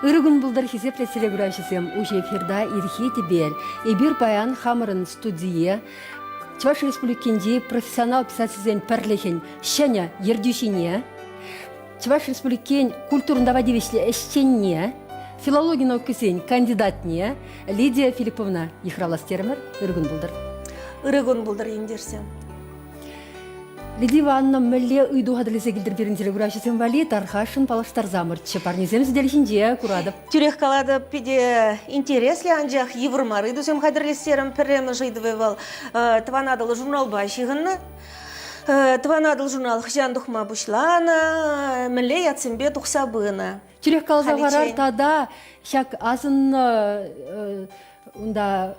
Ырӑ кун пултӑр, хисеплӗ телекуравҫӑсем! Уҫӑ эфирта Ирхи тӗпел. Эпир паян хамӑрӑн студие Чӑваш Республикинчи профессионал писательсен пӗрлӗхӗн ҫӗнӗ ертӳҫине, Чӑваш Республикин культурӑн тава тивӗҫлӗ ӗҫченне, филологи наукисен кандидатне Лидия Филипповна йыхравлас терӗмӗр. Ырӑ кун пултӑр. Ырӑ кун пултӑр, ентешсем. Лидия Ивановна, мӗнле ыйту хатӗрлесе килтӗр пирӗн телекуравҫӑсем валли тархасшӑн паллаштарсамӑрччӗ. Парнесем сӗтел ҫинче куратӑп. Тӳрех калатӑп, питӗ интереслӗ, анчах йывӑр мар ыйтусем хатӗрлес терӗм. Пӗрремӗш ыйтӑвӗ вӑл Тӑван Атӑл журналпа ҫыхӑннӑ. Тӑван Атӑл журнал хӑҫан тухма пуҫланӑ, мӗнле ятсемпе тухса пынӑ? Тӳрех каласа хӑварар тата ҫак асӑннӑ унта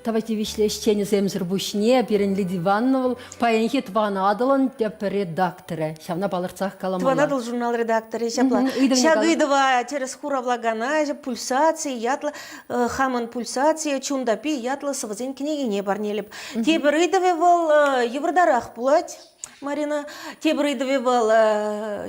тава тивӗҫлӗ ӗҫченӗсемсӗр пуҫне пирӗн Лидия Ивановна вӑл паянхи Тӑван Атӑлӑн тӗп редакторӗ. Ҫавна палӑртсах каламалла. Тӑван Атӑл журнал редакторӗ ҫапла. Ҫак ыйтӑва тӗрӗс хуравлакана пульсаци ятлӑ хамӑн пульсация чун таппи ятлӑ сӑвӑсен кӗнекине парнелӗп. Тепӗр ыйтӑвӗ вӑл йывӑртарах пулать. Марина, тепӗр ыйтӑвӗ вӑл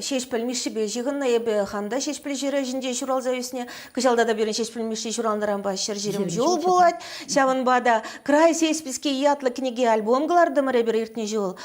Ҫеҫпӗл Мишшипе ҫыхӑннӑ. Эпӗ хам та Ҫеҫпӗл ҫӗрӗ ҫинче ҫуралса ӳснӗ. Кӑҫал тата пирӗн Ҫеҫпӗл Мишши ҫуралнӑранпа 120 ҫул пулать. Ҫавӑнпа та «Край Сеспельский» ятлӑ кӗнеке-альбом кӑлартӑмӑр эпир иртнӗ ҫул.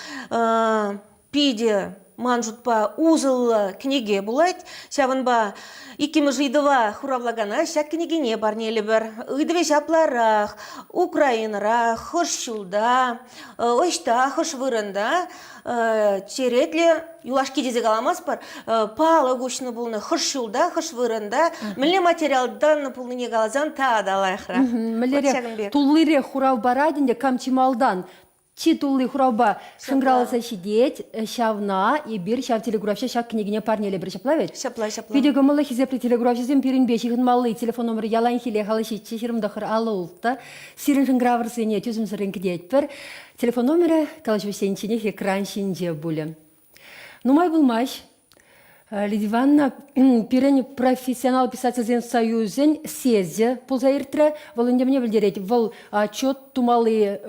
Питӗ, ман шутпа, усӑллӑ кӗнеке пулать. Ҫавӑнпа иккӗмӗш ыйтӑва хуравлакана ҫак кӗнекене парнелӗпӗр. Ыйтӑвӗ ҫапларах. Украинӑра хӑш ҫулта Ӑҫта, хӑш вырӑнта черетлӗ юлашки тесе каламастпӑр, палӑк уҫнӑ пулнӑ, хӑш ҫулта, хӑш вырӑнта, мӗнле материалтан пулнине каласан тата лайӑхрах. Мӗнлерех туллирех хурав парать ӗнтӗ кам чи малтан чи тулли хуравпа шӑнкӑравласа ҫитет, ҫавна эпир ҫав телекуравҫа ҫак кӗнекене парнелепӗр, ҫапла вӗт? Ҫапла, ҫапла. Питӗ кӑмӑллӑ хисеплӗ телекуравҫӑсем пирӗнпе ҫыхӑнмалли телефон номерӗ яланхиллех 57 29 56. Сирӗн шӑнкӑравӑрсене тӳсӗмсӗррӗн кӗтетпӗр. Телефон номерӗ калаҫу вӗҫленичченех экран ҫинче пулӗ. Нумай пулмасть Лидия Ивановна пирӗн профессионал писательсен союзӗн съезчӗ пулса иртрӗ. Вӑл ӗнтӗ мӗне пӗлтерет? Вӑл отчет тумалли,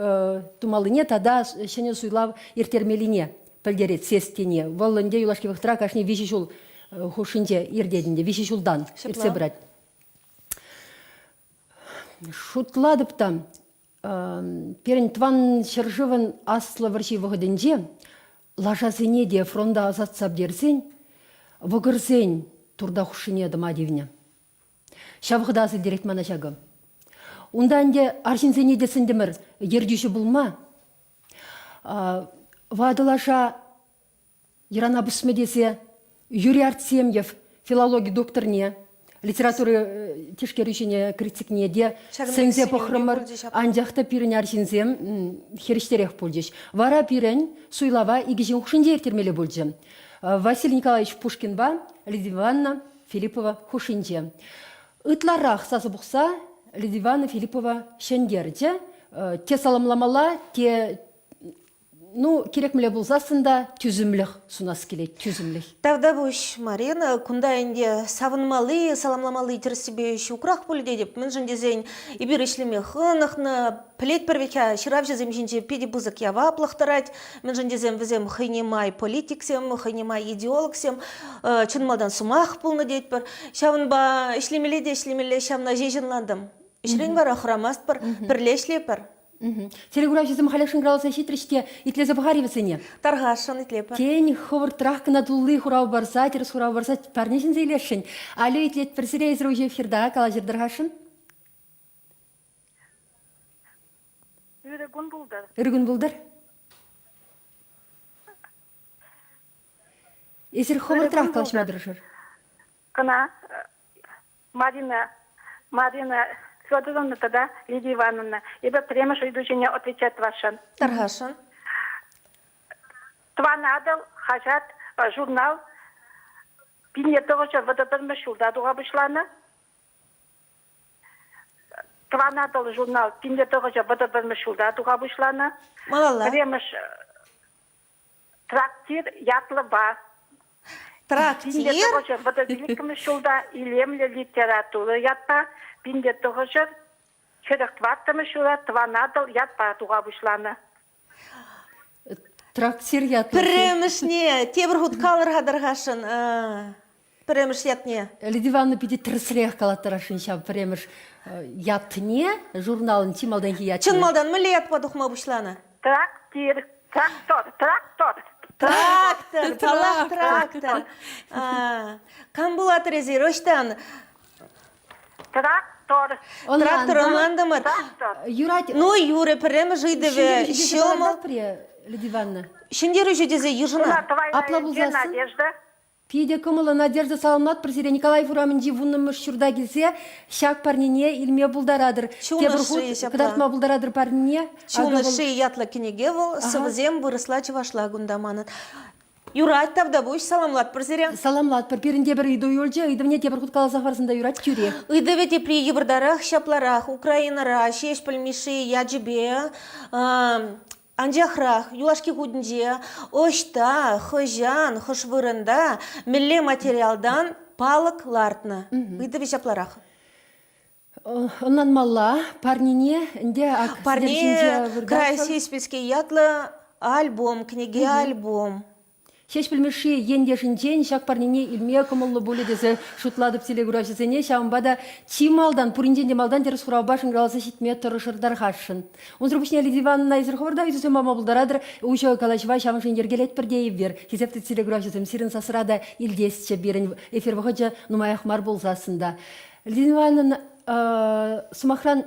тумаллине тата ҫӗнӗ суйлав ирттермеллине пӗлтерет съезд тени. Вӑл ӗнтӗ юлашки вӑхӑтра кашни виҫӗ ҫул хушшинче иртет ӗнтӗ, виҫӗ ҫултан иртсе пырать. Шутлатӑп та, пирӗн тӑван ҫӗршывӑн Аслӑ вӑрҫи вӑхӑтӗнче лашасене те фронта ӑсатса пӗтерсен вӑкӑрсен турта хушшине тӑма тивнӗ. Ҫав вӑхӑта аса илтерет мана ҫакӑ. Унта ӗнтӗ арҫынсене те сӗнтӗмӗр ертӳҫӗ пулма. Ватӑ лаша Йӑрана пусмӗ тесе Юрий Артемьев филологи докторне, литература тишкерӳҫине, критикне те сӗнсе пӑхрӑмӑр. Анчах та пирӗн арҫынсем хирӗҫтерех пулчӗҫ. Вара пирӗн суйлава икӗ ҫын хушшинче ирттермелле пулчӗ. Василий Николаевич Пушкинпа Лидия Ивановна Филиппова хушшинче. Ытларах сасӑ пухса Лидия Ивановна Филиппова ҫӗнтерчӗ. Те саламламалла, те Ну, кирек мӗнле пулсассӑн та тӳсӗмлӗх сунас килет, тӳсӗмлӗх. Тавтапуҫ, Марина. Кунта ӗнтӗ савӑнмалли, саламламалли тӗрӗссипе ҫукрах пуль тетӗп. Мӗншӗн тесен эпир ӗҫлеме хӑнӑхнӑ, пӗлетпӗр вӗт-ха, ҫыравҫӑсем ҫинче питӗ пысӑк яваплӑх тӑрать. Мӗншӗн тесен вӗсем хӑйне май политиксем, хӑйне май идеологсем, чӑн малтан сӑмах пулнӑ тетпӗр. Ҫавӑнпа ӗҫлемелле те ӗҫлемелле, ҫавна ҫеҫ ӑнлантӑм. Ӗҫрен вара хӑрамастпӑр, пӗрле ӗҫлетпӗр. Телекуравҫӑсем халех шӑнкӑравласа ҫитрӗҫ те итлесе пӑхар-и вӗсене? Тархасшӑн итлепӗр. Тен, хӑвӑртрах кӑна тулли хурав парса, тӗрӗс хурав парса парне ҫӗнсе илесшӗн. Алло, итлетпӗр сире, эсир уҫӑ эфирта калаҫӑр тархасшӑн. Ырӑ кун пултӑр. Ырӑ кун пултӑр. Эсир хӑвӑртрах калаҫма тӑрӑшӑр. Кӑна Марина, Марина Федоровна тата Лидия Ивановна, эпӗ пӗрремӗш ыйту ҫине отвечать тӑвасшӑн. Тархасшӑн. Тӑван Атӑл хаҫат, журнал пинне тӑхӑрҫӗр вӑтӑртӑрмӗш ҫулта туха пуҫланӑ. Тӑван Атӑл журнал пинне тӑхӑрҫӗр вӑтӑртӑрмӗш ҫулта туха пуҫланӑ. Малалла. Пӗрремӗш Трактир ятлӑпа. Трактир? 1935 ҫулта илемлӗ литература ятпа, 1944 ҫула Тӑван Атӑл ятпа туха пуҫланӑ. Трактир ятлӑ. Пӗрремӗшне тепӗр хут калӑр-ха тархасшӑн. Пӗрремӗш ятне. Лидия Ивановна питӗ тӗрӗсрех калаттарасшӑн ҫав пӗрремӗш ятне, журналӑн чи малтанхи ятне. Чӑн малтан мӗнле ятпа тухма пуҫланӑ? Трактир, трактор, трактор. Трактор, паллах, трактор. Кам пулатӑр эсир? Ӑҫтан? Трактор. Трактор ӑнлантӑмӑр. Трактор. Юрать. Ну, юрӗ, пӗрремӗш ыйтӑвӗ ҫӑмӑл. Лидия Ивановна. Ҫӗнтерӳҫӗ тесе йышӑнар. Апла пулсассӑн. Надежда. Питӗ кӑмӑллӑ Надежда саламлатпӑр сире Николаев урамӗнчи вуннӑмӗш ҫурта килсе ҫак парнене илме пултаратӑр. Чун Тепӗр хут ӑшши ҫапла. кӑтартма пултаратӑр парнене. Чун ӑшши ятлӑ кӗнеке вӑл. Сӑвӑсем вырӑсла-чӑвашла кунта манӑн. Юрать, тавтапуҫ, саламлатпӑр сире. Саламлатпӑр. Пирӗн тепӗр ыйту юлчӗ. Ыйтӑвне тепӗр хут каласа хӑварсан та юрать тӳрех. Ыйтӑвӗ тепри йывӑртарах, ҫапларах. Украинӑра Ҫеҫпӗл Мишши ячӗпе Анчахрах юлашки хутӗнче ӑҫта, хӑҫан, хӑш вырӑнта, мӗнле материалтан палӑк лартнӑ? Ыйтӑвӗ ҫапларах. Ӑнланмалла, парнене ӗнтӗ ак Парне Край Сеспельский ятлӑ альбом, кӗнеке-альбом. Ҫеҫпӗл Мишши ентешӗнчен ҫак парнене илме кӑмӑллӑ пулӗ тесе шутлатӑп телекуравҫӑсене. Ҫавӑнпа та чи малтан, пуринчен те малтан тӗрӗс хуравпа шӑнкӑравласа ҫитме тӑрӑшӑр тархасшӑн. Унсӑр пуҫне Лидия Ивановна эсир хӑвӑр та ыйтусем пама пултаратӑр. Уҫӑ калаҫӑва ҫавӑншӑн йӗркелетпӗр те эпир. Хисеплӗ телекуравҫӑсем, сирӗн сасра та илтесчӗ пирӗн эфир вӑхӑчӗ нумаях мар пулсассӑн та. Лидия Ивановна, сӑмахран,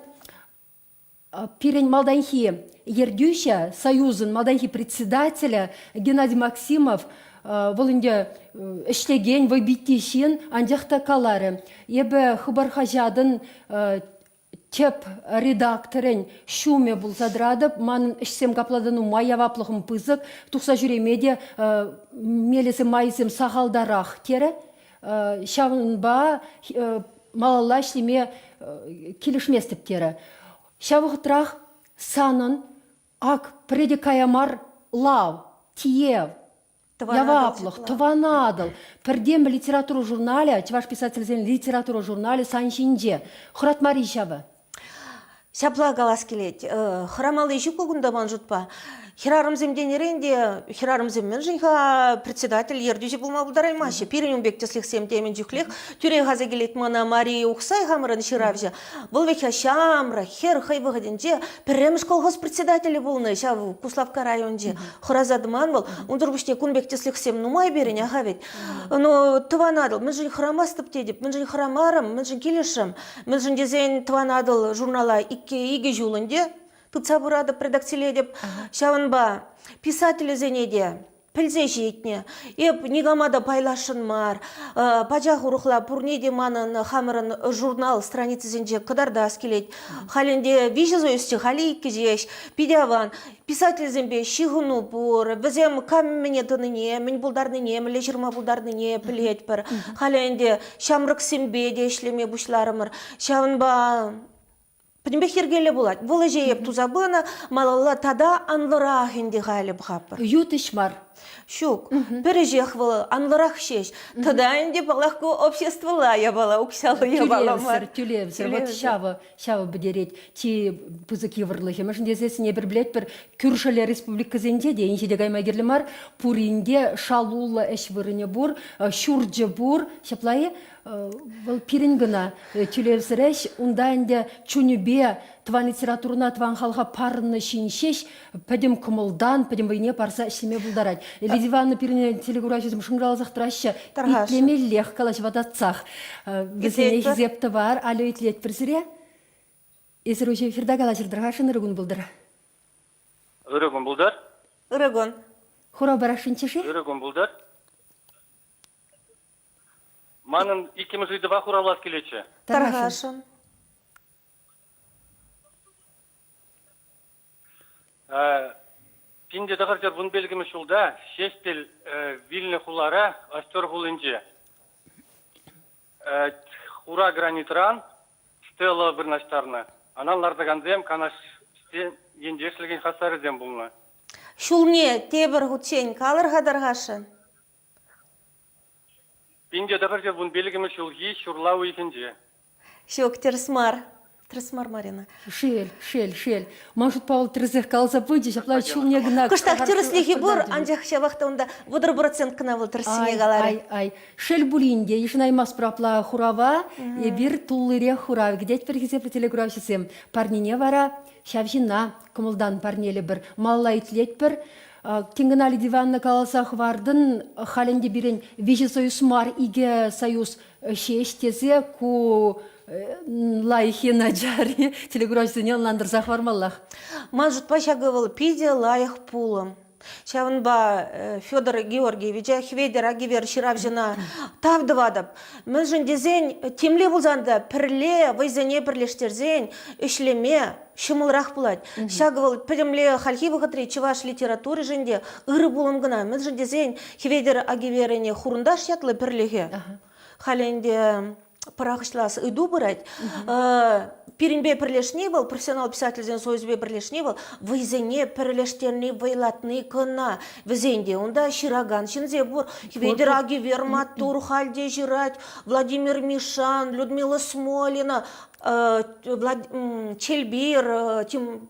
Пирӗн малтанхи ертӳҫӗ, союзӑн малтанхи председателӗ Геннадий Максимов, вӑл ӗнтӗ ӗҫлекен, вӑйпитти ҫын, анчах та каларӗ, эпӗ Хыпар хаҫатӑн тӗп редакторӗн ҫумӗ пулса тӑратӑп, манӑн ӗҫсем капла та нумай, яваплӑхӑм пысӑк, тухса ҫӳреме те мелӗсем, майӗсем сахалтарах, терӗ. Ҫавӑнпа малалла ӗҫлеме килӗшместӗп терӗ. Ҫав вӑхӑтрах санӑн ак пӗрре те кая мар лав, тиев, яваплӑх, Тӑван Атӑл, пӗртен-пӗр литература журналӗ, чӑваш писателӗсен литература журналӗ сан ҫинче. Хӑратмар-и ҫавӑ? Ҫапла калас килет. Хӑрамалли ҫук-ку кунта ман шутпа. Хӗрарӑмсем тенӗрен те хӗрарӑмсем мӗншӗн-ха председатель ертӳҫӗ пулма пултараймаҫҫӗ? Пирӗн ун пек тӗслӗхсем темӗн чухлех. Тӳрех аса килет мана Мария Ухсай хамӑрӑн ҫыравҫӑ. Вӑл вӗт-ха ҫамрӑк хӗр хӑй вӑхӑтӗнче пӗрремӗш колхоз председателӗ пулнӑ ҫав Куславкка районӗнче. Хӑраса тӑман вӑл. Унсӑр пуҫне кун пек тӗслӗхсем нумай пирӗн, аха вӗт. Ну, Тӑван Атӑл, мӗншӗн хӑрамастӑп тетӗп, мӗншӗн хӑрамарӑм, мӗншӗн килӗшрӗм? Мӗншӗн тесен Тӑван Атӑл журнала икӗ ҫул ӗнтӗ тытса пыратӑп, редакцилетӗп. Ҫавӑнпа писателӗсене те пӗлсе ҫитнӗ. Эп никама та пайласшӑн мар. Пачах урӑхла пурне те манӑн хамӑрӑн журнал страницисенче кӑтартас килет. Халь ӗнтӗ виҫӗ союзчӗ, халӗ иккӗ ҫеҫ. Питӗ аван. Писательсемпе ҫыхӑну пур. Вӗсем кам мӗне тӑнине, мӗн пултарнине, мӗнле ҫырма пултарнине пӗлетпӗр. Халӗ ӗнтӗ ҫамрӑксемпе те ӗҫлеме пуҫларӑмӑр. Ҫавӑнпа пӗтӗмпех йӗркеллӗ пулать. Вӑл ӗҫе эп туса пынӑ, малалла тата анлӑрах ӗнтӗ халӗ пӑхатпӑр. Ют ӗҫ мар. Ҫук, пӗр ӗҫех вӑл анлӑрах ҫеҫ. Тата ӗнтӗ, паллах, ку обществӑлла япала, укҫаллӑ япала мар. Тӳлевсӗр, тӳлевсӗр. Вот ҫавӑ, ҫавӑ пӗтерет чи пысӑк йывӑрлӑхӗ. Мӗншӗн тесессӗн эпир пӗлетпӗр, кӳршӗллӗ республикӑсенче те инҫете кайма кирлӗ мар, пурин те шалуллӑ ӗҫ вырӑнӗ пур, ҫурчӗ пур. Ҫапла-и? Вӑл пирӗн кӑна тӳлевсӗр ӗҫ. Унта ӗнтӗ чунӗпе тӑван литературӑна, тӑван халӑха парӑннӑ ҫын ҫеҫ пӗтӗм кӑмӑлтан, пӗтӗм вӑйне парса ӗҫлеме пултарать. Лидия Ивановна пирӗн телекуравҫӑсем шӑнкӑравласах тӑраҫҫӗ. Итлемеллех, калаҫӑва татсах. Вӗсене хисеп тӑвар. Алло, итлетпӗр сире. Эсир уҫӑ эфирта калаҫӑр-тӑр-ха, ырӑ кун пултӑр. Ырӑ кун пултӑр. Ырӑ кун. Хурав парасшӑнччӗ-ши? Ырӑ кун пултӑр. Манӑн иккӗмӗш ыйтӑва хуравлас килетчӗ. Тархасшӑн. 1915 ҫулта Ҫеҫпӗл вилнӗ хулара, Остер хулинче, хура гранитран стела вырнаҫтарнӑ. Ӑна лартакансем Канашсен ентешлӗхӗн хастарӗсем пулнӑ. Ҫулне тепӗр хутчен калӑр-ха тархасшӑн. 1915 ҫулхи ҫурла уйӑхӗнче. Ҫук, тӗрӗс мар. Тӗрӗс мар, Марина. Шел, шел, шел. Ман шутпа вӑл тӗрӗсех каласа пычӗ, ҫапла ҫулне кӑна... Кӑштах тӗрӗслӗхӗ пур, анчах ҫавах та унта 30% кӑна вӑл тӗрӗссине каларӗ. Ай, ай. Шел пулин те, йышӑнаймастпӑр апла хурава. Эпир туллирех хурав кӗтетпӗр, хисеплӗ телекуравҫӑсем. Парнене вара ҫав ҫынна кӑмӑлтан парнелӗпӗр. Малалла итлетпӗр. Тин кӑна Лидия Ивановна каласа хӑвартӑн, халь ӗнтӗ пирӗн виҫӗ союз мар, икӗ союз ҫеҫ тесе ку лайӑххи начарри телекуравҫӑсене ӑнлантарса хӑвармаллах. Ман шутпа ҫакӑ вӑл питӗ лайӑх пулӑм. Ҫавӑнпа Федор Георгиевича, Хветӗр Агивер ҫыравҫӑна тав тӑватӑп. Мӗншӗн тесен темле пулсан та пӗрле вӑйсене пӗрлештерсен ӗҫлеме ҫӑмӑлрах пулать. Ҫакӑ вӑл пӗтӗмле хальхи вӑхӑтри чӑваш литературишӗн те ырӑ пулӑм кӑна. Мӗншӗн тесен Хветӗр Агиверӗн Хурӑнташ ятлӑ пӗрлӗхӗ халӗ ӗнтӗ пӑрахӑҫлас ыйту пырать. Пирӗнпе пӗрлешни вӑл, профессионал писательсен союзӗпе пӗрлешни вӑл вӑйсене пӗрлештерни, вӑйлатни кӑна. Вӗсен те унта ҫыракан ҫынсем пур. Хветӗр Агивер маттур халь те ҫырать, Владимир Мишан, Людмила Смолина, Челпир,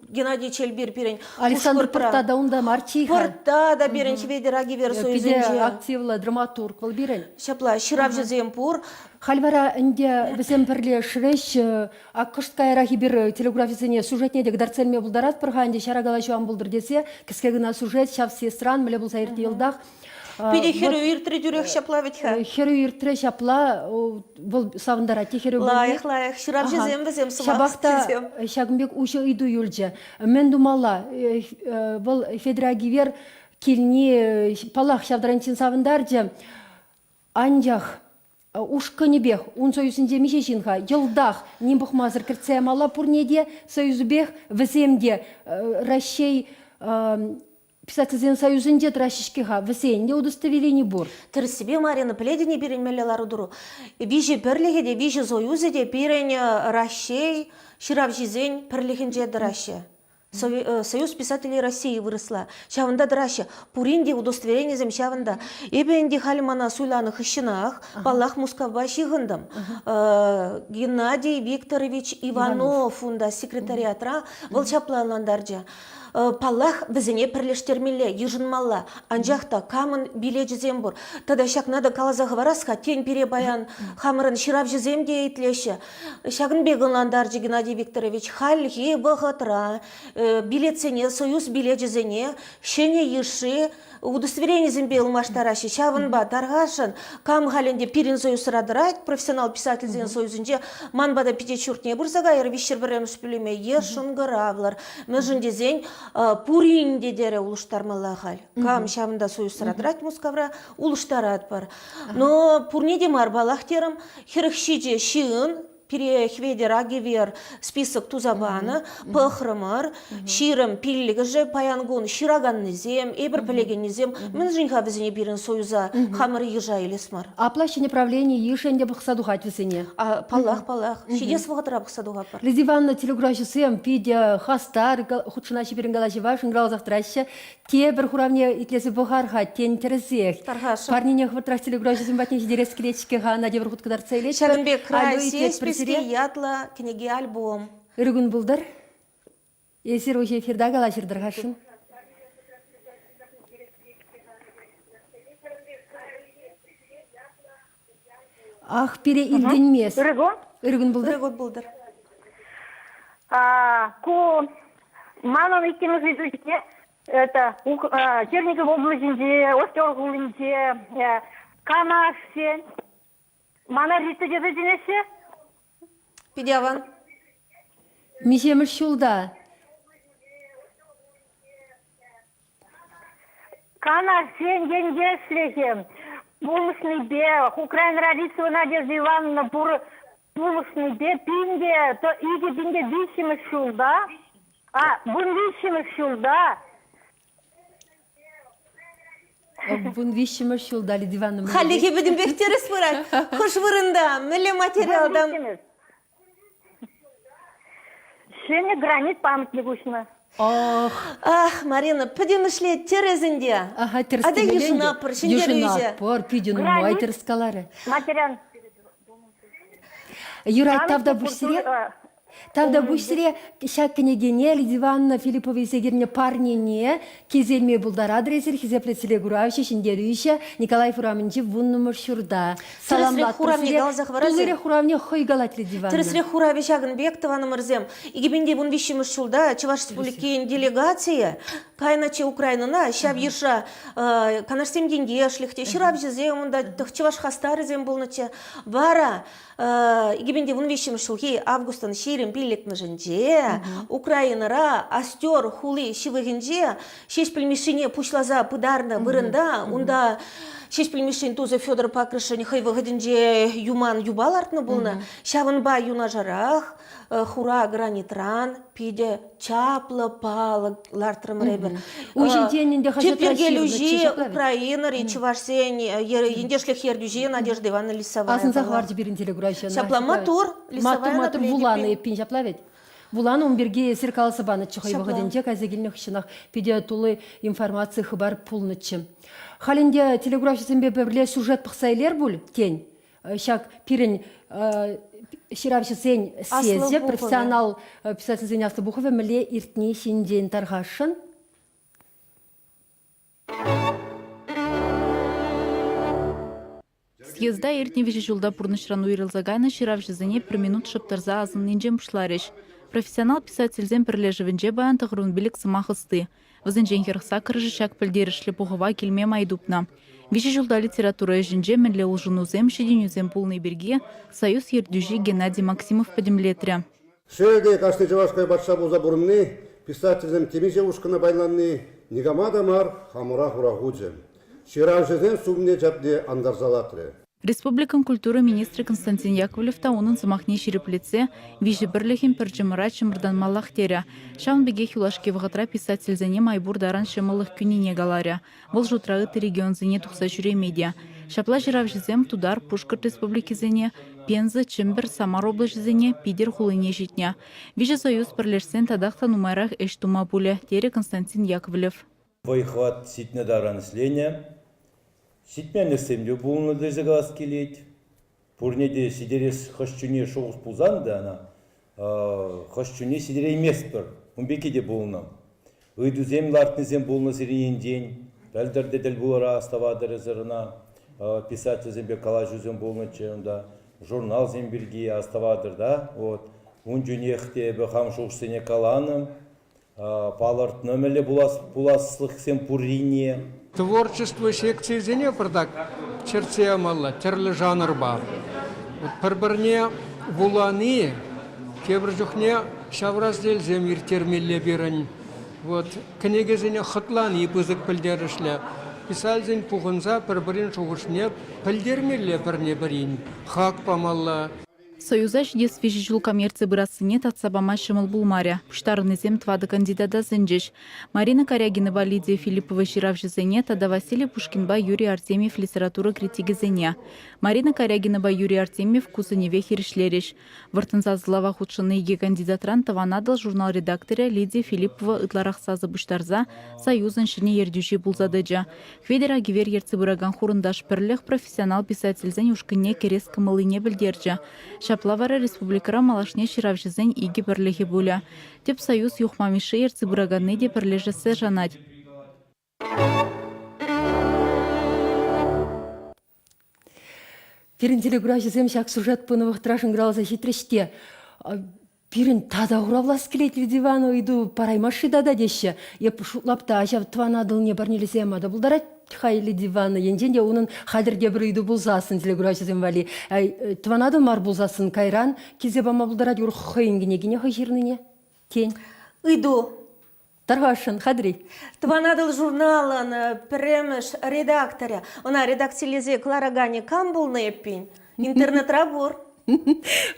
Геннадий Челпир пирӗн Александр Пӑртта та унта марччи-ха. Пӑртта та пирӗн Хветӗр Агивер союзӗнче. Питӗ активлӑ драматург вӑл пирӗн. Ҫапла, ҫыравҫӑсем пур. Халь вара ӗнтӗ вӗсем пӗрлешрӗҫ. Ак кӑшт каярах эпир телеграфисене сюжетне те кӑтартса илме пултаратпӑр-ха ӗнтӗ ҫара калаҫу ан пултӑр тесе. Кӗске кӑна сюжет ҫав съездран мӗнле пулса иртнӗ йӑлтах. Питӗ хӗрӳ иртрӗ тӳрех ҫапла вӗт-ха. Хӗрӳ иртрӗ ҫапла, вӑл савӑнтарать те хӗрӳ пулни. Лайӑх, лайӑх. Ҫыравҫӑсем вӗсем, сӑмах Ҫапах та ҫакӑн пек уҫӑ ыйту юлчӗ. Мӗн тумалла? Вӑл Федор Агивер килни, паллах, ҫав таранччен савӑнтарчӗ. Анчах ушкӑнӗпех ун союзӗнче миҫе ҫын-ха? Йӑлтах ним пӑхмасӑр кӗртсе ямалла пурне те союзӗпех вӗсем те Раҫҫей Писательсен союзӗнче тӑраҫҫӗ-ҫке-ха, вӗсен те удостоверени пур. Тӗрӗссипе, Марина, пӗлетӗн-и пирӗн мӗнле лару-тӑру? Виҫӗ пӗрлӗхӗ те, виҫӗ союзӗ те пирӗн Раҫҫей ҫыравҫисен пӗрлӗхӗнче тӑраҫҫӗ. Союз писателей России вырӑсла. Ҫавӑнта тӑраҫҫӗ. Пурин те удостоверенисем ҫавӑнта. Эпӗ ӗнтӗ халь мана суйланӑ хыҫҫӑнах, паллах, Мускавпа ҫыхӑнтӑм. Геннадий Викторович Иванов унта секретариатра вӑл ҫапла ӑнлантарчӗ. Паллах, вӗсене пӗрлештермелле, йышӑнмалла. Анчах та камӑн билечӗсем пур. Тата ҫакна та каласа хӑварас-ха, тен, пире паян хамӑрӑн ҫыравҫӑсем те итлеҫҫӗ. Ҫакӑн пек ӑнлантарчӗ Геннадий Викторович. Хальхи вӑхӑтра билетсене, союз билечӗсене ҫӗнӗ йышши удостоверенисемпе ылмаштараҫҫӗ. Ҫавӑнпа тархасшӑн, кам халь ӗнтӗ пирӗн союзра тӑрать, профессионал писательсен союзӗнче, ман пата пичет ҫуртне пырса кайӑр, виҫҫӗр пӗрремӗш пӳлӗме е шӑнкӑравлӑр. Мӗншӗн тесен пурин те терӗ улӑштармалла халь. Кам ҫавӑнта союзра тӑрать Мускавра, улӑштаратпӑр. Но пурне те мар, паллах терӗм, 47 ҫын пире Хветӗр Агивер список туса панӑ, пӑхрӑмӑр, ҫирӗм пиллӗкӗшӗ паян кун ҫыраканнисем, эпир пӗлекеннисем, мӗншӗн-ха вӗсене пирӗн союза хамӑр йыша илес мар? Апла ҫӗнӗ правлени йышӗ ӗнтӗ пӑхса тухать вӗсене. Паллах, паллах. Ҫитес вӑхӑтра пӑхса тухатпӑр. Лидия Ивановна, телеграфҫӑсем питӗ хастар хутшӑнаҫҫӗ пирӗн калаҫӑва, шӑнкӑравласах тӑраҫҫӗ. Тепӗр хуравне итлесе пӑхар-ха, тен, тӗрӗсех. Тархасшӑн. Парнене хӑвӑртрах телекуравҫӑсем патне ҫитерес килет-ҫке-ха, ӑна тепӗр хут кӑтартса илетпӗр. Ҫакӑн пек Край сесписки ятлӑ кӗнеке-альбом. Ырӑ кун пултӑр. Эсир уҫӑ эфирта калаҫӑр тархасшӑн. Ах, пире илтӗнмест. Ырӑ кун. Ырӑ кун пултӑр. Ырӑ кун пултӑр. Ку манӑн иккӗмӗш ыйту ҫине это Черников облаҫӗнче, Остер хулинче, Канашсен мана Рита тесе чӗнеҫҫӗ. Питӗ аван. Миҫемӗш ҫулта? Канашсен ентешлӗхӗ пулӑшнипе Украинӑра Рисова Надежда Ивановна пур пулӑшнипе пинте икӗ пинте виҫҫӗмӗш ҫулта, а вунвиҫҫӗмӗш ҫулта Вунвиҫҫӗмӗш ҫулта Лидия Ивановна. Хальлӗхе пӗтӗмпех тӗрӗс пырать. Хӑш вырӑнта, мӗнле материалтан? Ҫӗнӗ гранит памятник уҫнӑ. Ох. Ах, Марина, пӗтӗмӗшле тӗрӗс ӗнтӗ. Ага, тӗрӗс Ата йышӑнатпӑр, ҫӗнтерӳҫӗ. Йышӑнатпӑр, питӗ нумай тӗрӗс каларӗ. Материал. Юрать, тавтапуҫ сире. Тавтапуҫ сире ҫак кӗнекене Лидия Ивановна Филиппова илсе килнӗ парнене килсе илме пултаратӑр эсир, хисеплӗ телекуравҫӑ, ҫӗнтерӳҫӗ Николаев урамӗнчи вуннӑмӗш ҫурта. Тӗрӗсрех хуравне каласа хӑварасӑр. Туллирех хуравне хӑй калать Лидия Ивановна. Тӗрӗсрех хуравӗ ҫакӑн пек, тӑванӑмӑрсем. 2013 ҫулта Чӑваш Республикин делегацийӗ кайнӑччӗ Украинӑна. Ҫав йышра Канашсем ентешлӗх те, ҫыравҫӑсем унта, чӑваш хастарӗсем пулнӑччӗ. Вара 2013 ҫулхи августӑн 25-мӗшӗнче Украинӑра Остер хули ҫывӑхӗнче Ҫеҫпӗл Мишшине пуҫласа пытарнӑ вырӑнта унта Ҫеҫпӗл Мишшин тусӗ Федор Пакрышӗн хӑй вӑхӑтӗнче юман юпа лартнӑ пулнӑ. Ҫавӑнпа юнашарах хура гранитран питӗ чаплӑ палӑк лартрӑмӑр эпир. Ун ҫинчен ӗнтӗ хаҫатра Тӗп йӗркелӳҫи Украинӑри чӑвашсен ентешлӗх ертӳҫи Надежда Ивановна Лисовая. Асӑнса хӑварчӗ пирӗн телекуравҫӑ. Ҫапла маттур. Маттур, маттур вуланӑ эппин ҫапла вӗт? Вуланӑ ун пирки эсир каласа панӑччӗ хӑй вӑхӑтӗнче кайса килнӗ хыҫҫӑнах питӗ тулли информаци хыпар пулнӑччӗ. Халь ӗнтӗ телекуравҫӑсемпе пӗрле сюжет пӑхса илер пуль, тен? Ҫак пирӗн ҫыравҫӑсен съезчӗ, профессионал писательсен аслӑ пухӑвӗ мӗнле иртни ҫинчен тархасшӑн. Съезда иртнӗ виҫӗ ҫулта пурнӑҫран уйрӑлса кайнӑ ҫыравҫӑсене пӗр минут шӑп тӑрса асӑннинчен пуҫларӗҫ. Профессионал писательсен пӗрлешӗвӗнче паян тӑхӑрвунпилӗк сӑмах ӑсти. Вӗсенчен 48-ӗ ҫак пӗлтерӗшлӗ пухӑва килме май тупнӑ. Виҫӗ ҫулта литература ӗҫӗнче мӗнле улшӑнусем, ҫитӗнӳсем пулни пирки Союз ертӳҫи Геннадий Максимов пӗтӗмлетрӗ. Шел те, кашни чӑваш хӑй патша пулса пурӑнни, писательсем темиҫе ушкӑна пайланни никама та мар, хамӑра хура хучӗ. Ҫыравҫӑсен сумне-чапне антарса лартрӗ. Республикӑн культура министрӗ Константин Яковлев та унӑн сӑмахне ҫирӗплетсе виҫӗ пӗрлӗхӗн пӗр чӑмӑра чӑмӑртанмаллах терӗ. Ҫавӑн пекех юлашки вӑхӑтра писательсене май пур таран ҫӑмӑллӑх кӳнине каларӗ. Вӑл шутра ытти регионсене тухса ҫӳреме те. Ҫапла ҫыравҫӑсем Тутар, Пушкӑрт республикисене, Пенза, Чӗмпӗр, Самар облаҫӗсене, Питӗр хулине ҫитнӗ. Виҫӗ союз пӗрлешсен татах та нумайрах ӗҫ тума пулӗ, терӗ Константин Яковлев. Вӑй-хӑват ҫитнӗ таран ӗҫленӗ. Ҫитменлӗхсем те пулнӑ тесе калас килет. Пурне те ҫитерес хӑш чуне шухӑш пулсан та ӑна хӑш чуне ҫитерейместпӗр. Ун пекки те пулнӑ. Ыйтусем лартнисем пулнӑ сирӗн енчен. Пӗлтӗр те тӗл пулӑра астӑватӑр эсӗр ӑна. Писательсемпе калаҫусем пулнӑччӗ унта. Журналсем пирки астӑватӑр та. Вот. Ун чунех те эпӗ хам шухӑшсене каланӑ. Палӑртнӑ мӗнле пуласлӑхсем пуррине. Творчество секцийӗсене пӑртак чӗртсе ямалла тӗрлӗ жанрпа. Пӗр-пӗрне вулани тепӗр чухне ҫав разделсем ирттермелле пирӗн. Вот кӗнекесене хӑтлани пысӑк пӗлтерӗшлӗ. Писательсен пухӑнса пӗр-пӗрин шухӑшне пӗлтермелле пӗрне-пӗрин, хак памалла. Союза ҫитес виҫӗ ҫул кам ертсе пырассине татса пама ҫӑмӑл пулмарӗ. Пуҫтарӑннисем тӑватӑ кандидата сӗнчӗҫ. Марина Карягинӑпа Лидия Филиппова ҫыравҫӑсене тата Василий Пушкинпа Юрий Артемьев литература критикӗсене. Марина Карягинӑпа Юрий Артемьев ку сӗнӗве хирӗҫлерӗҫ. Вӑрттӑн сасӑлава хутшӑннӑ икӗ кандидатран Тӑван Атӑл журнал редакторӗ Лидия Филиппова ытларах сасӑ пуҫтарса Союзӑн ҫӗнӗ ертӳҫи пулса тӑчӗ. Хветӗр Агивер ертсе пыракан Хурӑнташ пӗрлӗх профессионал писательсен ушкӑнне кӗрес кӑмӑллине пӗлтерчӗ. Ҫапла вара республикӑра малашне ҫыравҫӑсен икӗ пӗрлӗхӗ пулӗ. Тӗп союз Юхма Мишши ертсе пыраканни те пӗрлешессе шанать. Пирӗн телекуравҫӑсем ҫак сюжет пынӑ вӑхӑтра шӑнкӑравласа ҫитрӗҫ те Пирӗн тата хуравлас килет ведь Иван ыйту параймасть-ши тата теҫҫӗ. Эп шутлап та ҫав Тӑван Атӑлне парнелесе яма та пултарать-ха Лидия Ивановна. Енчен те унӑн хатӗр тепӗр ыйту пулсассӑн телекуравҫӑсем валли. Тӑван Атӑл мар пулсассӑн кайран килсе пама пултарать урӑх хӑйӗн кӗнекине хӑй ҫырнине. Тен. Ыйту. Тархасшӑн, хатӗр-и? Тӑван Атӑл журналӑн пӗрремӗш редакторӗ. Ӑна редакцилесе кӑлараканӗ кам пулнӑ эппин? Интернетра пур.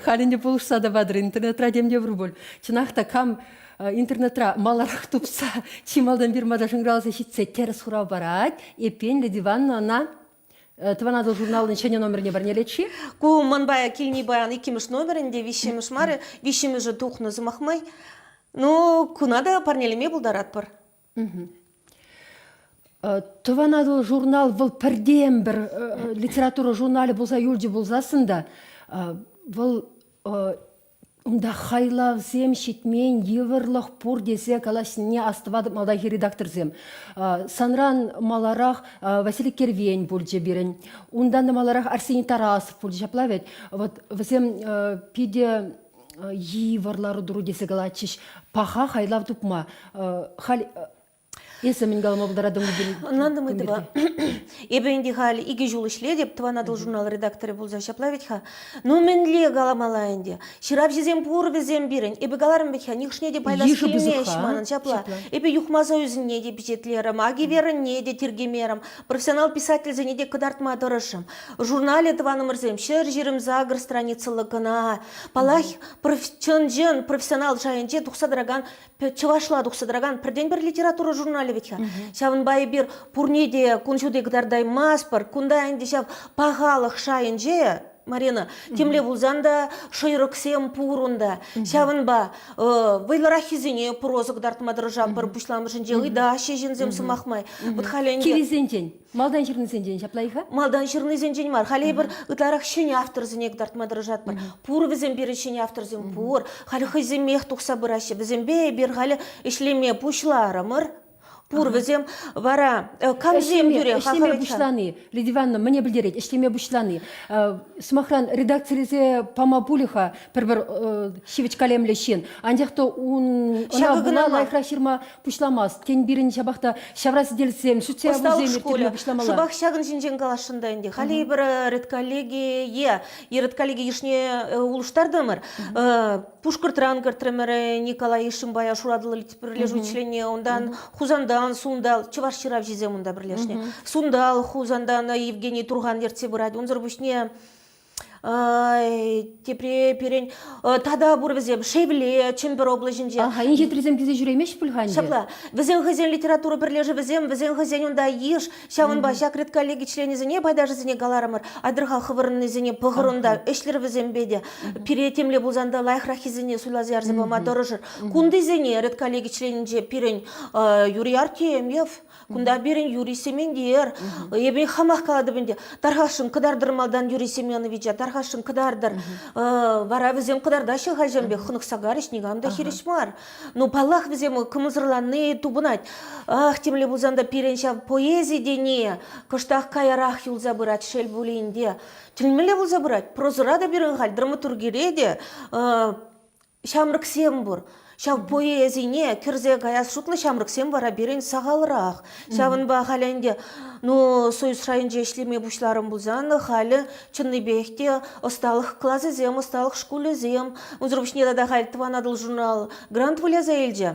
Халь ӗнтӗ пулӑшса та патӑр, интернетра тем те пур пуль. Чӑнах та, кам интернетра маларах тупса чи малтан фирмата шӑнкӑравласа ҫитсе тӗрӗс хурав парать, эппин, Лидия Ивановна ӑна Тӑван Атӑл журналӑн ҫӗнӗ номерне парнелет-ши? Ку манпа килни паян иккӗмӗш номер ӗнтӗ, виҫҫӗмӗш мар, виҫҫӗмӗшӗ тухнӑ сӑмах май. Ну, куна та парнелеме пултаратпӑр. Тӑван Атӑл журнал вӑл пӗртен-пӗр литература журналӗ пулса юлчӗ пулсассӑн та вӑл. Унта хайлавсем ҫитмен йывӑрлӑх пур тесе калаҫнине астӑватӑп малтанхи редакторсем. Санран маларах Василий Кервен пулчӗ пирӗн. Унтан та маларах Арсений Тарасов пулчӗ ҫапла вӗт. Вот вӗсем питӗ йывӑр лару-тӑру тесе калатчӗҫ. Паха хайлав тупма. Халь Эсӗ мӗн калама пултаратӑн Ӑнлантӑм ыйтӑва. Эпӗ ӗнтӗ халь икӗ ҫул ӗҫлетӗп, Тӑван Атӑл журнал редакторӗ пулса ҫапла вӗт-ха. Ну мӗнле каламалла ӗнтӗ? Ҫыравҫӑсем пур вӗсем пирӗн. Эпӗ каларӑм вӗт-ха, нихӑшне те пайлас килмест манӑн ҫапла. Эпӗ Юхма союзне те пичетлерӗм, Агиверӑнне те тиркемерӗм, профессионал писательсене те кӑтартма тӑрӑшрӑм. Журналӗ тӑванӑмӑрсем 128 страницӑллӑ кӑна. Паллах, чӑн-чӑн профессионал шайӗнче тухса тӑракан чӑвашла тухса тӑракан пӗртен-пӗр литература журналӗ вӗт-ха. Ҫавӑнпа эпир пурне те кун ҫути кӑтартаймастпӑр. Кунта ӗнтӗ ҫав пахалӑх шайӗнче, Марина, темле пулсан та шӑйрӑксем пур унта. Ҫавӑнпа вӑйлӑраххисене проза кӑтартма тӑрӑшатпӑр пуҫламӑшӗнче. Ыйтаҫҫӗ ҫынсем сӑмах май. Вот халӗ ӗнтӗ Кивисенчен. Малтан ҫырнисенчен ҫапла-и-ха? Малтан ҫырнисенчен мар. Халӗ эпир ытларах ҫӗнӗ авторсене кӑтартма тӑрӑшатпӑр. Пур вӗсем пирӗн ҫӗнӗ авторсем пур. Халӗ хӑйсемех тухса пыраҫҫӗ. Вӗсемпе эпир халӗ ӗҫлеме пуҫларӑмӑр. Пур вӗсем вара камсем тӳрех ӗҫлеме пуҫлани, Лидия Ивановна, мӗне пӗлтерет ӗҫлеме пуҫлани? Сӑмахран, редакцилесе пама пулӗ-ха пӗр-пӗр ҫивӗч калемлӗ ҫын. Анчах та ун ӑна пула лайӑхрах ҫырма пуҫламасть. Тен, пирӗн ҫапах та ҫавра сӗтелсем, сӳтсе явусем ирттерме пуҫламалла. Шӑпах ҫакӑн ҫинчен каласшӑн та ӗнтӗ. Халӗ эпир редколлегие, редколлеги йышне улӑштартӑмӑр. Пушкӑртран кӗртрӗмӗр Николай Ишимбая Шуратӑл пӗрлешӳ членне, унтан Хусантан Сунтал, чӑваш ҫыравҫисем унта пӗрлешнӗ. Сунтал, Хусантан Евгений Турхан ертсе пырать. Унсӑр пуҫне Тепре пирӗн тата пур вӗсем Шевле, Чӗмпӗр облаҫӗнче. Аха, инҫетрисем килсе ҫӳремеҫҫӗ пуль-ха ӗнтӗ. Ҫапла. Вӗсен хӑйсен литература пӗрлешӗвӗсем, вӗсен хӑйсен унта йыш. Ҫавӑнпа ҫак редколлеги членӗсене, пайташӗсене каларӑмӑр, айтӑр-ха хӑвӑрӑннисене пӑхӑр унта, ӗҫлӗр вӗсемпе те. Пире темле пулсан та лайӑхраххисене суйласа ярса пама тӑрӑшӑр. Кунтисене редколлеги членӗнче пирӗн Юрий Артемьев, Кунта пирӗн Юрий Сементер. Эпӗ хамах калатӑп ӗнтӗ. Тархасшӑн кӑтартӑр малтан Юрий Семеновича, тархасшӑн кӑтартӑр. Вара вӗсем кӑтартаҫҫӗ хайсем пек, хӑнӑхса карӗҫ, никам та хирӗҫ мар. Ну, паллах, вӗсем кӑмӑлсӑрланни тупӑнать. Ах, темле пулсан та пирӗн ҫав поэзи тени кӑштах каярах юлса пырать, шел пулин те. Тӗлӗнмелле пулса пырать. Прозӑра та пирӗн халь, драматургире те ҫамрӑксем пур. Ҫав поэзине кӗрсе каяс шутлӑ ҫамрӑксем вара пирӗн сахалрах. Ҫавӑнпа халӗ ӗнтӗ ну, Союз шайӗнче ӗҫлеме пуҫларӑм пулсан, халӗ чӑннипех те ӑсталӑх класӗсем, ӑсталӑх шкулӗсем. Унсӑр пуҫне тата халь Тӑван Атӑл журнал грант выляса илчӗ.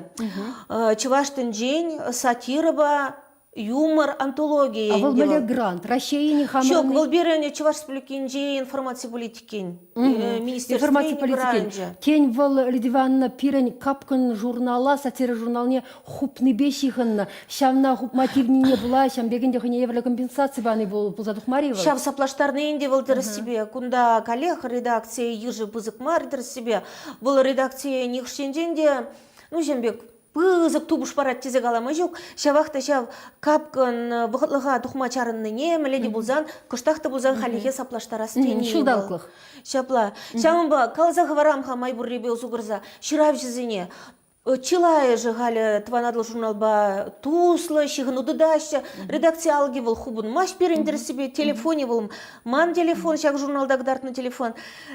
Чӑваш тӗнчин сатирӑпа юмор антологийӗ. А вӑл мӗнле грант? Раҫҫейӗн хамӑрӑн... Ҫук, вӑл пирӗн Чӑваш Республикинчи информаци политикин министерствин информаци политикин. Тен, вӑл, Лидия Ивановна, пирӗн Капкӑн журнала, сатира журналне хупнипе ҫыхӑннӑ. Ҫавна хупма тивнине пула ҫавӑн пек ӗнтӗ хӑйне евӗрлӗ компенсаци пани пулса тухмарӗ-и вӑл? Ҫав саплаштарни ӗнтӗ вӑл тӗрӗссипе. Кунта каллех редакци йышӗ пысӑк мар тӗрӗссипе. Вӑл редакцие нихӑш енчен те, ну, ҫын пек пысӑк тупӑш парать тесе калама ҫук. Ҫавах та ҫав капкӑн вӑхӑтлӑха тухма чарӑннине мӗнле те пулсан, кӑштах та пулсан хальлӗхе саплаштарас тени. Ҫулталӑклӑх. Ҫапла. Ҫавӑнпа каласа хӑварам-ха май пуррипе усӑ курса ҫыравҫӑсене. Чылайӑшӗ халӗ Тӑван Атӑл журналпа туслӑ, ҫыхӑну тытаҫҫӗ. Редакци алӑкӗ вӑл хупӑнмасть пирӗн тӗрӗссипе, телефонӗ вӑл ман телефон, ҫак журналта кӑтартнӑ телефон.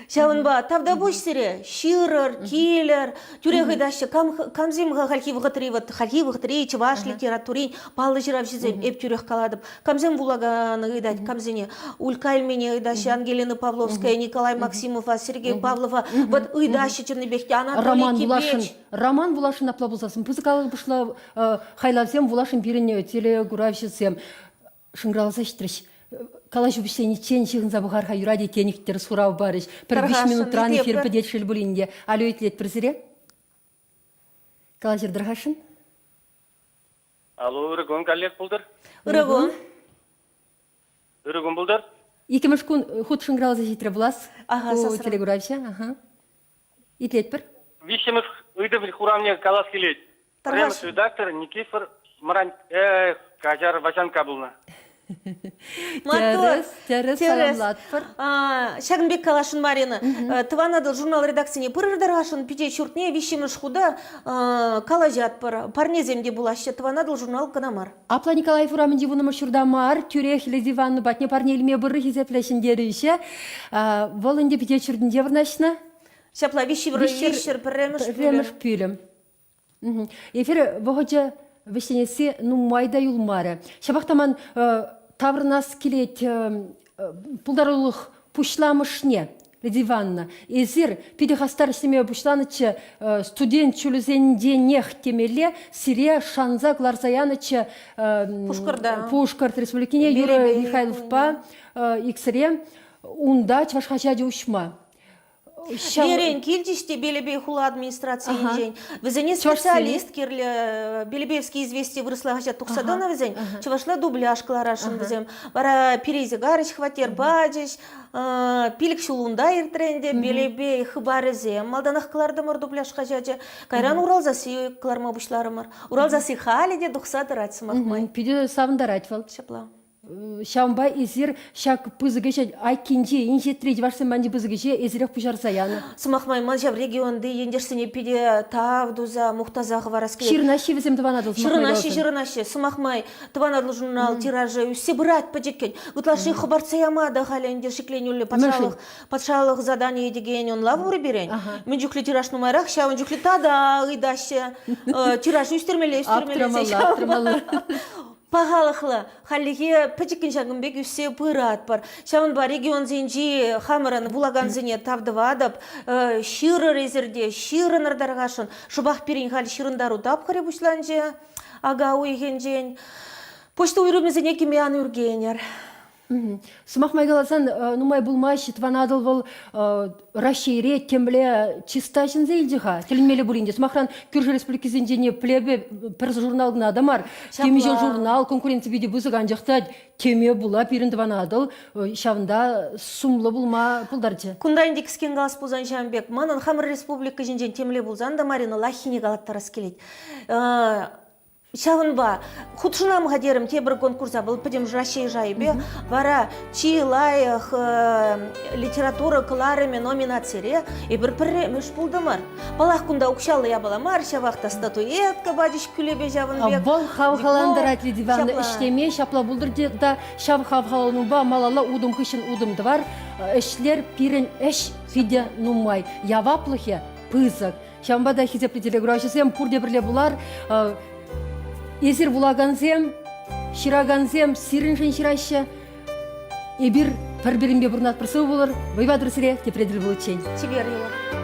Ҫавӑнпа тавтапуҫ сире, ҫырӑр, килӗр, Тӳрех ыйтаҫҫӗ, кам, камсем-ха хальхи вӑхӑтри, вот хальхи вӑхӑтри чӑваш литературин паллӑ ҫыравҫисем, эп тӳрех калатӑп. Камсем вулакан ыйтать, камсене? Улька Эльмене ыйтаҫҫӗ, Ангелина Павловская, Николай Максимова, Сергей Павлова. Вот ыйтаҫҫӗ чӑннипех те Анатолий Роман Кипеч. вуласшӑн, роман вуласшӑн апла пулсассӑн пысӑк алӑк хайлавсем вуласшӑн пирӗн телекуравҫӑсем. Шӑнкӑравласа ҫитрӗҫ. Калаҫу вӗҫлениччен ҫыхӑнса пӑхар-ха, юрать-и тенӗх тӗрӗс хурав парӗҫ. Пӗр виҫ минутран эфир пӗтет шел пулин те. Алло, итлетпӗр сире. Калаҫӑр тӑрхашӑн. Алло, ырӑ кун, каллех пултӑр. Ырӑ кун. Ырӑ кун пултӑр. Иккӗмӗш кун хут шӑнкӑравласа ҫитрӗ пулас. Ага, Ку телекуравҫӑ. Ага. Итлетпӗр. Виҫҫӗмӗш ыйтӑв хуравне калас килет. Пӗрремӗш редактор Никифор Мран... Э, каҫар, Ваҫанка пулнӑ. Тӗрӗс, тӗрӗс саламлатпӑр. Ҫакӑн пек каласшӑн, Марина. Тӑван Атӑл журнал редакцине пырӑр тархасшӑн, пичет ҫуртне виҫҫӗмӗш хута калаҫатпӑр. Парнесем те пулаҫҫӗ. Тӑван Атӑл журнал кӑна мар. Апла Николаев урамӗнчи вуннӑмӗш ҫурта мар, тӳрех Лидия Ивановна патне парне илме пырӑр хисеплӗ ҫӗнтерӳҫӗ. Вӑл ӗнтӗ пичет ҫуртӗнче вырнаҫнӑ. Ҫапла виҫҫӗр пӗрремӗш пӗрремӗш пӳлӗм. Эфир вӑхӑчӗ вӗҫленесси нумай та юлмарӗ. Ҫапах та ман таврӑнас килет пултарулӑх пуҫламӑшне, Лидия Ивановна. Эсир питӗ хастар ӗҫлеме пуҫланӑччӗ студент ҫулӗсенченех темелле сире шанса кӑларса янӑччӗ Пушкӑрта. Пушкӑрт Республикине Юрий Михайловпа иксӗре унта чӑваш хаҫачӗ уҫма. Лерен килчӗҫ те Белебей хула администрацийӗнчен. Вӗсене специалист кирлӗ. Белебеевские известия вырӑсла хаҫат тухса тӑнӑ вӗсен. Чӑвашла дубляж кӑларасшӑн вӗсем. Вара пире карӗҫ, хваттер пачӗҫ. Пилӗк ҫул унта иртрӗ ӗнтӗ. Белебей хыпарӗсем малтанах кӑлартӑмӑр дубляж хаҫачӗ. Кайран Урал сасси кӑларма пуҫларӑмӑр. Урал сасси халӗ те тухса тӑрать сӑмах май. Питӗ савӑнтарать вӑл. Ҫапла. Ҫавӑнпа эсир ҫак пысӑк ӗҫе айккинчи, инҫетри чӑвашсем патне пысӑк ӗҫе эсирех пуҫарса янӑ. Сӑмах май, ман ҫав регионти ентешсене питӗ тав туса, мухтаса хӑварас килет. Ҫырӑнаҫҫӗ вӗсем Тӑван Атӑл сӑмах Ҫырӑнаҫҫӗ, ҫырӑнаҫҫӗ. Сӑмах май, Тӑван Атӑл журнал тиражӗ ӳссе пырать пӗчӗккӗн. Ытлашши хӑпартса яма та халӗ ӗнтӗ шикленӳллӗ патшалӑх патшалӑх заданийӗ текен ӑнлав пур пирӗн. Мӗн чухлӗ тираж нумайрах, ҫавӑн чухлӗ тата ыйтаҫҫӗ. Тираж ӳстермелле, ӳстермелле. Аптӑрамалла, аптӑрамалла. Пахалӑхлӑ. Хальлӗхе пӗчӗккӗн ҫакӑн пек ӳссе пыратпӑр. Ҫавӑнпа регионсенчи хамӑрӑн вулакансене тав тӑватӑп. Ҫырӑр эсир те, ҫырӑнӑр тархасшӑн. Шӑпах пирӗн халь ҫырӑнтару тапхӑрӗ пуҫланчӗ ака уйӑхӗнчен. Почта уйрӑмӗсене кӗме ан ӳркенӗр. Сӑмах май каласан, нумай пулмасть Тӑван Атӑл вӑл Раҫҫейре темле чиста ҫӗнсе илчӗ-ха. Тӗлӗнмелле пулин те. Сӑмахран, кӳршӗ республикисенче плебе пӗр журнал кӑна та мар. Темиҫе журнал, конкуренци питӗ пысӑк, анчах та теме пула пирӗн Тӑван Атӑл ҫавӑнта сумлӑ пулма пултарчӗ. Кунта ӗнтӗ кӗскен калас пулсан ҫавӑн пек. Манӑн хамӑр республика ҫинчен темле пулсан та Марина лайӑххине калаттарас килет. Ҫавӑнпа хутшӑнам-ха терӗм тепӗр конкурса, вӑл пӗтӗм Раҫҫей шайӗпе. Вара чи лайӑх литература кӑларӑмӗ номинацире эпир пӗрремӗш пултӑмӑр. Паллах, кунта укҫаллӑ япала мар, ҫавах та статуэтка пачӗҫ кӳлепе ҫавӑн пек. Вӑл хавхалантарать Лидия Ивановна ӗҫлеме, ҫапла пултӑр та ҫав хавхаланупа малалла утӑм хыҫҫӑн утӑм тӑвар. Ӗҫлер пирӗн ӗҫ питӗ нумай, яваплӑхӗ пысӑк. Ҫавӑнпа та хисеплӗ телекуравҫӑсем пурте пӗрле пулар. Эсир вулакансем, ҫыракансем сирӗншӗн ҫыраҫҫӗ. Эпир пӗр-пӗринпе пурӑнатпӑр. Сывӑ пулӑр, вӑйпа тӗрӗсре тепре тӗл пуличчен. Чипер юлӑр.